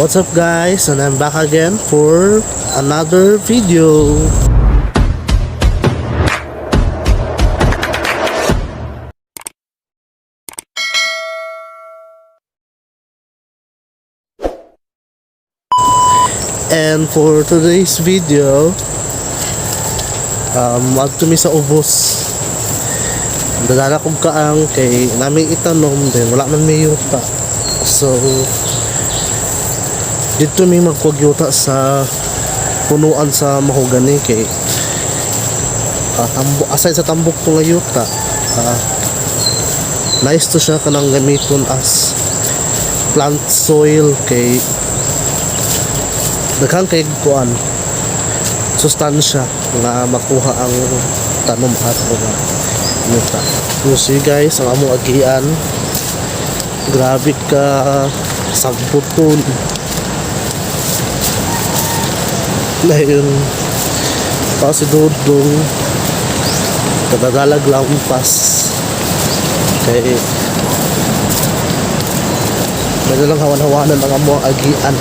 What's up, guys, and I'm back again for another video. And for today's video, adto mi sa ubos. Dadala kong kaang kay namin itanom din, wala man may yuta. So, dito mi magkuhag yuta sa punuan sa mahogany kay tambo, aside sa tambok to nga yuta, nice to siya kanang gamiton as plant soil kay daghan kay kuan sustansya nga makuha ang tanom ato nga yuta. You see, guys, ang among agian, grabe ka sagbuton na yun pa si Dudong kadadalag lampas kay medyo lang hawan-hawanan ang among agian.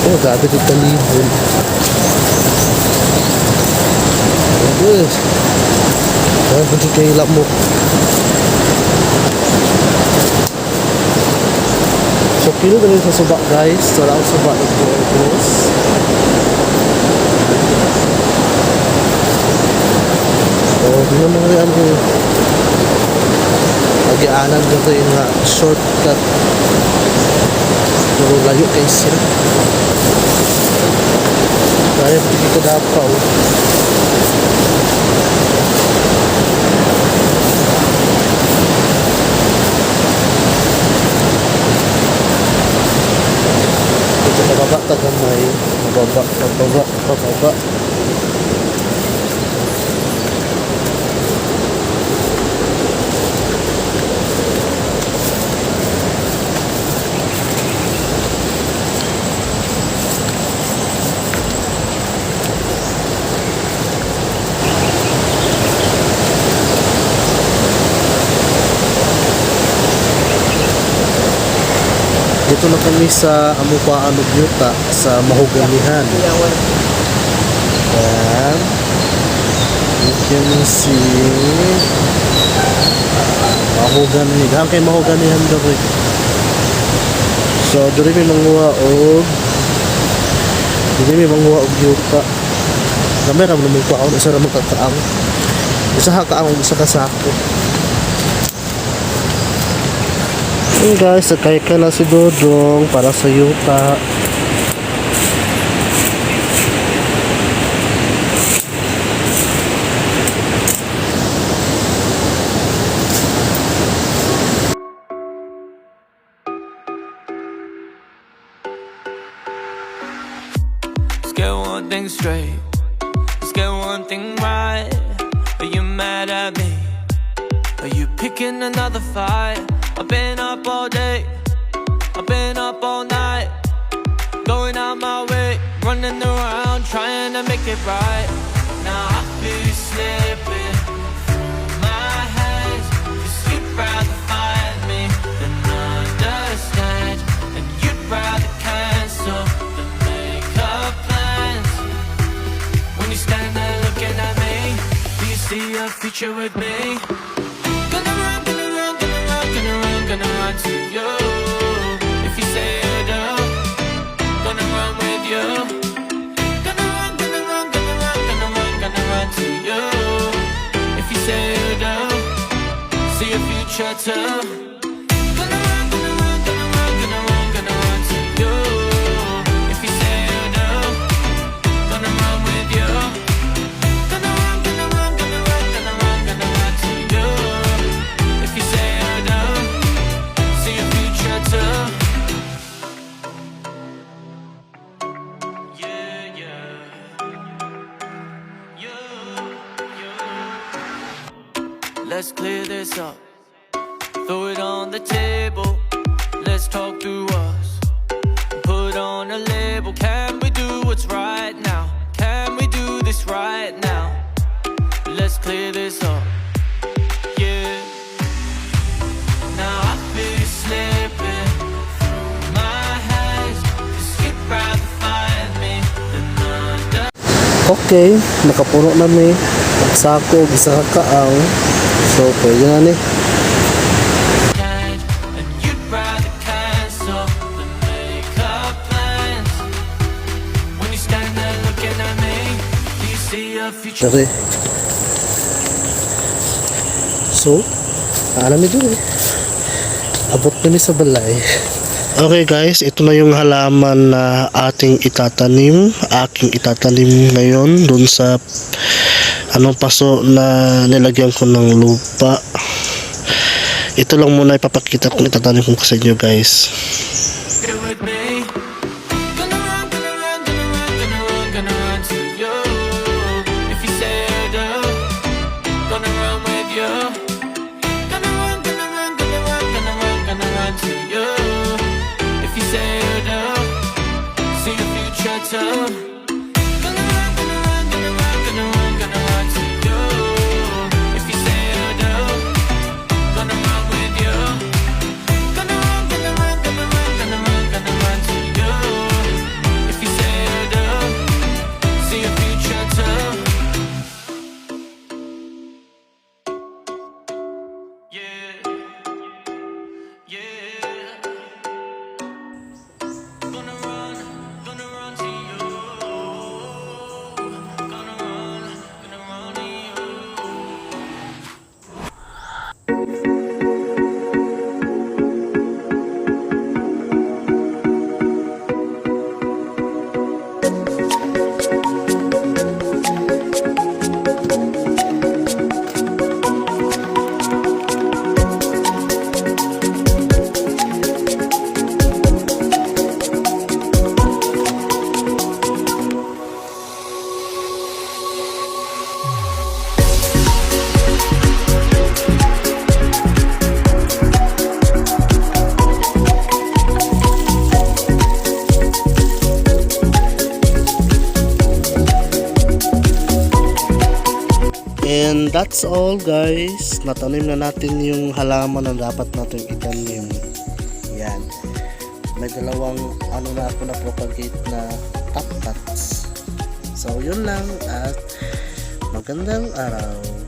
Oh, grabe kay kalibon. Yes. Grabe kay lamok. So, kilo na sa suba, guys. Wala ang suba ito. Ubos. Oh, di naman rin ang agianan dito yung nga shortcut. Pero layo kay siya. Kaya hindi ko dapaw. Ito pababa ta gamay. Pababa, pababa, pababa. Dito na kami sa Amupaan ug Yuta sa Mahuganihan. Ayan. You can see mahogany. Dahan kay mahoganihan diri. So, diri mi manguha og yuta. Gamay ra man mo kuhaon, isa ra man ka kaang. Isa ka kaang ug isa ka sako. Yun, guys, sakay ka na si Dodong para sa yuta. Let's get one thing straight. Let's get one thing right. Are you mad at me? Are you picking another fight? I've been up all day. I've been up all night. Going out my way, running around, trying to make it right. Now I feel you slipping through my hands. 'Cause you'd rather fight me than understand. And you'd rather cancel than make up plans. When you stand there looking at me, do you see a future with me? Gonna run, gonna run, gonna run, gonna run, gonna run to you. If you say you do, gonna run with you. Gonna run, gonna run, gonna run, gonna run, gonna run to you. If you say you do, see a future too. Gonna run, gonna run, gonna run, gonna run, gonna run to you. If you say you do, gonna run with you. Gonna run, gonna run, gonna run, gonna run, gonna run to you. If you say you do, see a future too. Yeah. Let's clear this up. Throw it on the table. Let's talk through us. Put on a label. Can we do what's right now? Can we do this right now? Let's clear this up. Yeah. Now I feel you slipping through my hands. Okay, nakapuno na mi. Sako, isa ka kaang. So, pwede na ni. And you'd rather cancel than make up plans. When you stand there looking at me, do you see a future? Dere. So, alam mi dun eh. Abot kami sa balay. Okay guys, ito na yung halaman na ating itatanim, aking itatanim ngayon dun sa anong paso na nilagyan ko ng lupa. Ito lang muna ipapakita kung itatanim ko sa inyo, guys. With me? Gonna run, gonna run, gonna run, gonna run, gonna run to you. If you say I do, gonna run with you. Gonna run, gonna run, gonna run, gonna run, gonna run to you. If you say I do, see the future too. Gonna run, gonna run, gonna run, gonna run, gonna run to you. If you say I do, gonna run with you. Gonna run, gonna run, gonna run, gonna run, gonna run to you. If you say I do, see a future too. Yeah. Gonna run to you. Gonna run to you. And that's all, guys. Natanim na natin yung halaman na dapat natin itanim. Yan. May dalawang ano na ako na propagate na top pots. So yun lang at magandang araw.